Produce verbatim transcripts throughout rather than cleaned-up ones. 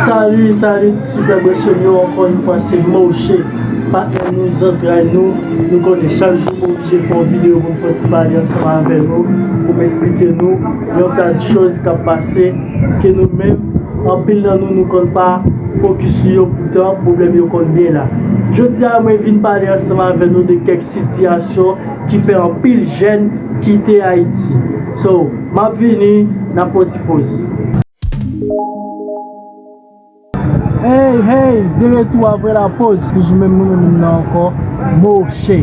Salut, salut, super branche m yo, ankò yon fwa se Moshe, patnè nou, zantray nou. Nou konnen chak jou m oblije fè yon videyo pou m fè yon ti pale ansanm avè nou, pou m eksplike nou yon ta de choz k ap pase, ke nou menm, anpil nan nou, nou konn pa fokis sou yo, poutan pwoblèm yo konn byen la. Jodi a, mwen vin pale ansanm avè nou de kèk sitiyasyon ki fè anpil jèn kite Ayiti. So, m ap vini, n ap pran ti poz. Hey, hey, de retou apre la poz. Toujou menm moun, menm moun nan ankò, Moshe.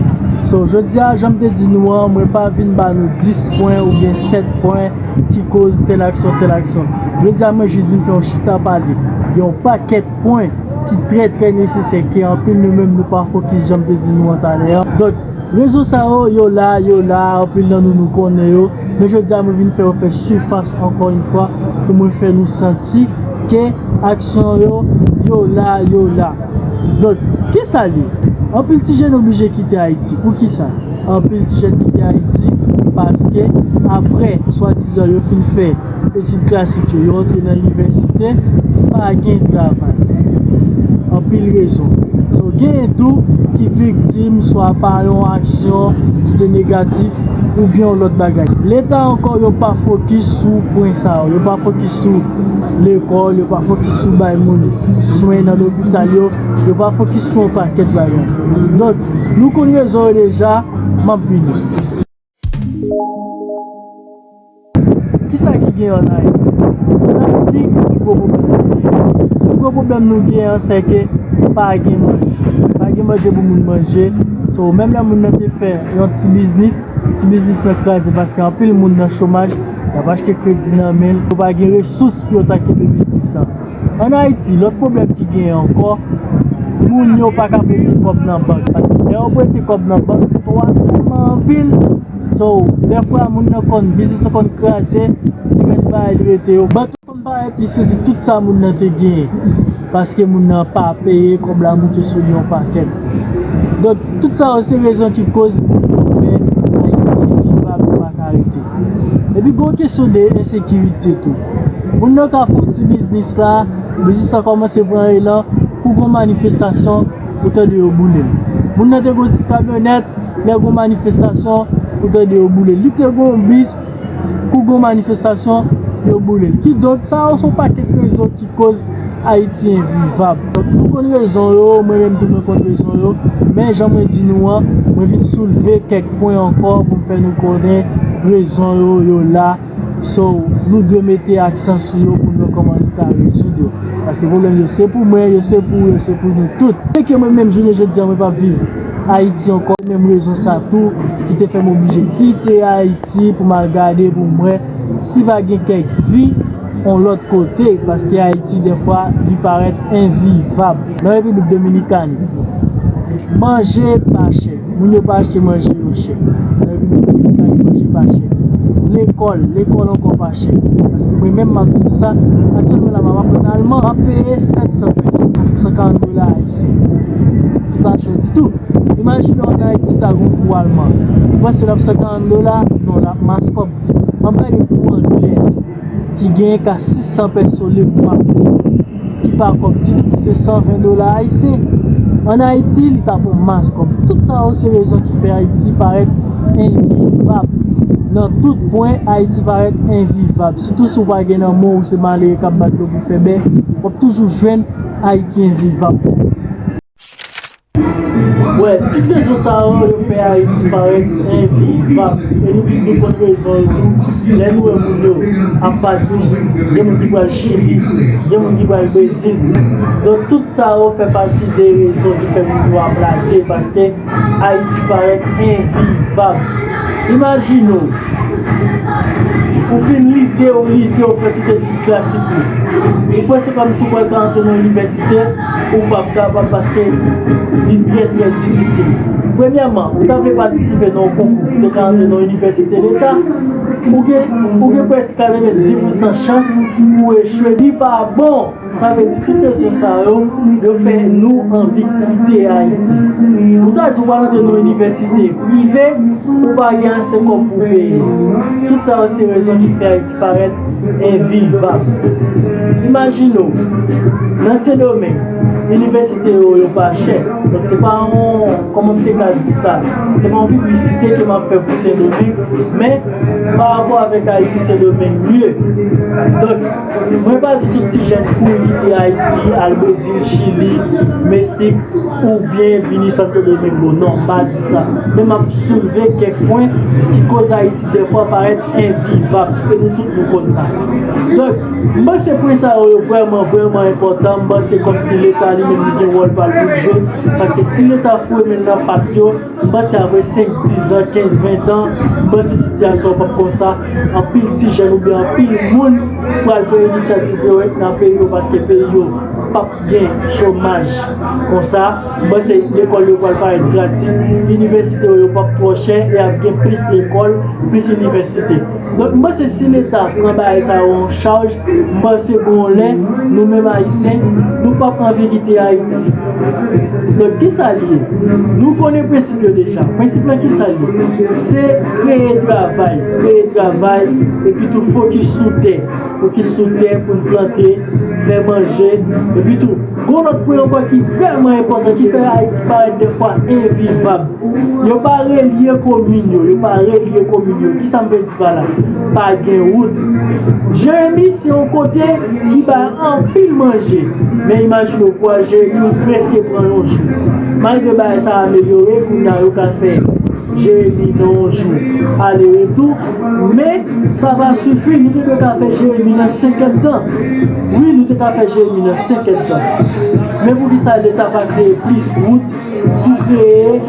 So, jodi a, jan m te di nou an, mwen pa vin ba nou dis pwen oubyen sèt pwen ki koz tèl aksyon, tèl aksyon. Jodi a, mwen jis vin fè yon chita pale de yon pakèt pwen ki trè, trè nesesè, ke anpil nou menm nou pa fokis, jan m te di nou an talè an. Donk, rezon sa yo, yo la, yo la, anpil nan nou, nou konnen yo. Men jodi a, mwen vin fè yo fè sifas ankò yon fwa pou mwen fè nou santi ke aksyon yo, yo la, yo la. Donk, kisa l ye? Anpil ti jèn oblije kite Ayiti. Poukisa? Anpil ti jèn kite Ayiti paske apre, swadizan, yo fin fè etid klasik yo, yo antre nan inivèsite, pa gen travay. Anpil rezon. So, genyen tou ki viktim swa pa yon aksyon ki te negatif oubyen yon lòt bagay. Leta ankò, yo pa fokis sou pwen sa yo. Yo pa fokis sou lekòl, yo pa fokis sou bay moun swen nan lopital yo, yo pa fokis sou yon pakèt bagay. Donk, nou konn rezon yo deja, m ap vini. Kisa ki gen ann Ayiti? Ann Ayiti, ki pi gwo pwoblèm nou gen? Pi gwo pwoblèm nou gen an, se ke pa gen manje. Pa gen manje pou moun manje. So, menm lè moun nan te fè yon ti biznis, ti biznis lan kraze paske anpil moun nan chomaj, y ap achte kredi nan men l, yo pa gen resous pou yo ta kenbe biznis lan. Ann Ayiti, lòt pwoblèm ki genyen ankò, moun yo pa ka prete kòb nan bank. Paske lè yo prete kòb nan bank, to a tèlman anpil. So, dèfwa moun nan konn, biznis lan konn kraze, ti rès bagay li rete yo. Bank yo konn parèt, li sezi tout sa moun nan te genyen. Paske moun nan pa peye, kòb la moute sou li yon pakèt. Donk, tout sa yo se rezon ki koz moun yo fè Ayiti envivab, yo pa ka rete. Epi gon kesyon de ensekirite tou. Moun nan ka fè yon ti biznis la, biznis la kòmanse pran elan, kou gon manifestasyon, ou tande yo boule l. Moun nan te gon ti kamyonèt, lè gon manifestasyon, ou tande yo boule l. Li te gon bis, kou gon manifestasyon, yo boule l. Kidonk, sa yo se yon pakèt rezon ki koz Ayiti envivab. Donk, nou konn rezon yo, mwen menm tou mwen konn rezon yo, men jan mwen di nou an, mwen vin soulve kèk pwen ankò pou m fè nou konnen rezon yo, yo la. So, nou dwe mete aksan sou yo pou nou wè kòman nou ka rezoud yo. Paske pwoblèm yo se pou mwen, yo se pou ou, yo se pou nou tout. Se ke mwen menm jounen jodi a, mwen p ap viv Ayiti ankò. Menm rezon sa tou ki te fè m oblije kite Ayiti pou m al gade pou m wè si pa gen kèk vi yon lòt kote, paske Ayiti dèfwa li parèt envivab. Nan Repiblik Dominikani, manje pa chè. Moun yo pa achte manje yo chè. Nan Repiblik Dominikani, manje pa chè. Lekòl, lekòl ankò pa chè. Paske mwen menm m ap di nou sa, aktyèlman la m ap aprann alman, m ap peye sèt san peso, san karant dola ayisyen. Li pa chè ditou. Imajine w ann Ayiti ta gon kou alman. Ou panse l ap san karant dola? Non, l ap mas kòb. M ap gade kou anglè ki genyen ka sis san peso lemwa, ki pa kòb ditou, ki se san ven dola ayisyen. Ann Ayiti, li t ap yon mas kòb. Tout sa yo se rezon ki fè Ayiti parèt envivab. Nan tout pwen, Ayiti parèt envivab. Sitou si w pa gen nan men w, ou se malere k ap bat dlo pou fè bè, w ap toujou jwenn Ayiti envivab. Wè, tout rezon sa yo, yo fè Ayiti parèt envivab. E nou tout nou konn rezon yo tou. Lè nou wè moun yo ap pati, gen moun ki pral Chili, gen moun ki pral Brezil. Donk, tout sa yo fè pati de rezon ki fè moun yo ap lage, paske Ayiti parèt envivab. Imajine w, ou fin lite, ou lite, ou fè tout etid klasik ou. Ou kwè se kòmsi ou pral ka antre nan inivèsite, ou p ap kapab paske li trè, trè difisil. Premyèman, ou ta vle patisipe nan yon konkou, ou te ka antre nan yon inivèsite leta, ou gen, ou gen prèske katrevenndis pousan chans pou w echwe. Li pa bon. Sa vle di tout rezon sa yo, yo fè nou anvi kite Ayiti. Ou ta di w pral antre nan yon inivèsite prive, ou pa gen ase kòb pou peye. Tout sa yo se rezon ki fè Ayiti parèt envivab. Imajine w, nan Sendomeng, inivèsite yo, yo pa chè. Donk, se pa yon, kòman m te ka di sa? Se pa yon piblisite ke m ap fè pou Sendomeng, men pa rapò avèk Ayiti, Sendomeng mye. Donk, mwen pa di tout ti jèn pou kite Ayiti, al Brezil, Chili, Meksik, oubyen vini Santo Domingo. Non, m pa di sa. Men m ap soulve kèk pwen ki koz Ayiti dèfwa parèt envivab, e nou tout nou konn sa. Donk, m panse pwen sa yo, yo vrèman, vrèman enpòtan. M panse kòmsi Leta li menm li gen wòl pa l pou l jwe, paske si Leta foure men l nan pat yo, m panse apre senk, diz an, kenz, ven tan, m panse sitiyasyon an p ap konsa. Anpil ti jèn oubyen anpil moun pral pran inisyativ yo nan peyi yo, paske peyi yo p ap gen chomaj konsa. M panse lekòl yo pral parèt gratis, inivèsite yo, yo p ap twò chè, e ap gen plis lekòl, plis inivèsite. Donk, m panse si Leta pran bagay sa yo an chaj, m panse gon lè, nou menm Ayisyen, nou p ap anvi kite Ayiti. Donk, kisa l ye? Nou konnen prensip yo deja. Prensip lan, kisa l ye? Se kreye travay, kreye travay, epi tou fokis sou tè. Fokis sou tè pou n plante, fè manje, epi tou, gon lòt pwen ankò ki vrèman enpòtan, ki fè Ayiti parèt dèfwa envivab. Yo pa relye komin yo, yo pa relye komin yo. Kisa m vle di pa la? Pa gen wout. Jeremi se yon kote ki bay anpil manje. Men imajine w, pou al Jeremi, ou prèske pran yon jou. Malgre bagay sa amelyore, kounye a yo ka fè Jeremi nan yon jou ale retou, men sa pa sifi, nou te dwe ka fè Jeremi nan senk èdtan. Wi, nou te ka fè Jeremi nan senk èdtan. Men poukisa Leta pa kreye plis wout pou kreye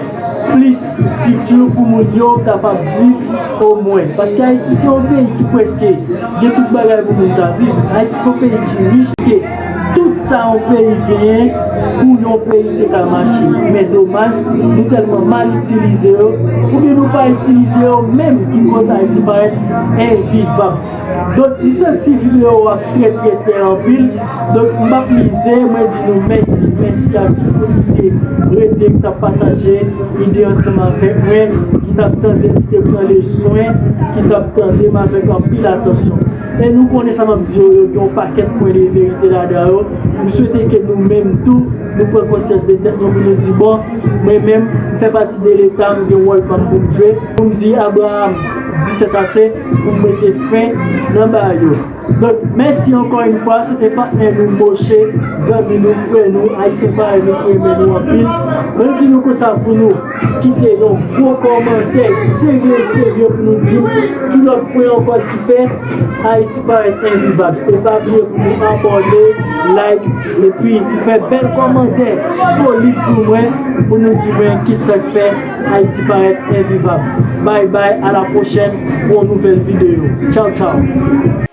plis estrikti pou moun yo kapab viv omwen? Paske Ayiti se yon peyi ki prèske gen tout bagay pou moun ta viv. Ayiti se yon peyi ki rich, ke tout sa yon peyi genyen pou yon peyi te ka mache. Men domaj, nou tèlman mal itilize yo, oubyen nou pa itilize yo menm, ki koz Ayiti parèt envivab. Donk, m santi videyo a trè, trè, trè anpil. Donk, m p ap mize, mwen di nou mèsi, mèsi a tout moun ki te rete, ki t ap pataje ide ansanm avèk mwen, ki t ap tande, ki te pran le swen, ki t ap tande m avèk anpil atansyon. E nou konnen sa m ap di yo, yo gen yon pakèt pwen de verite ladan yo. M swete ke nou menm tou, nou pran konsyans de tèt nou pou nou di, bon, mwen menm, m fè pati de Leta, m gen wòl pa m pou m jwe. Pou m di Abraham, di sètase, pou m mete fen nan bagay yo. Donk, mèsi ankò yon fwa, se te patnè nou Moshe, zanmi nou, frè nou, Ayisyen parèy nou ki renmen nou anpil. Mwen di nou konsa pou nou kite yon gwo kòmantè serye, serye pou nou di ki lòt pwen ankò ki fè Ayiti parèt envivab. E pa bliye pou nou abòne, like, epi fè bèl kòmantè solid pou mwen, pou nou di mwen kisa k fè Ayiti parèt envivab. Bye bye, à la prochaine pou yon nouvèl videyo. Tchaw, tchaw.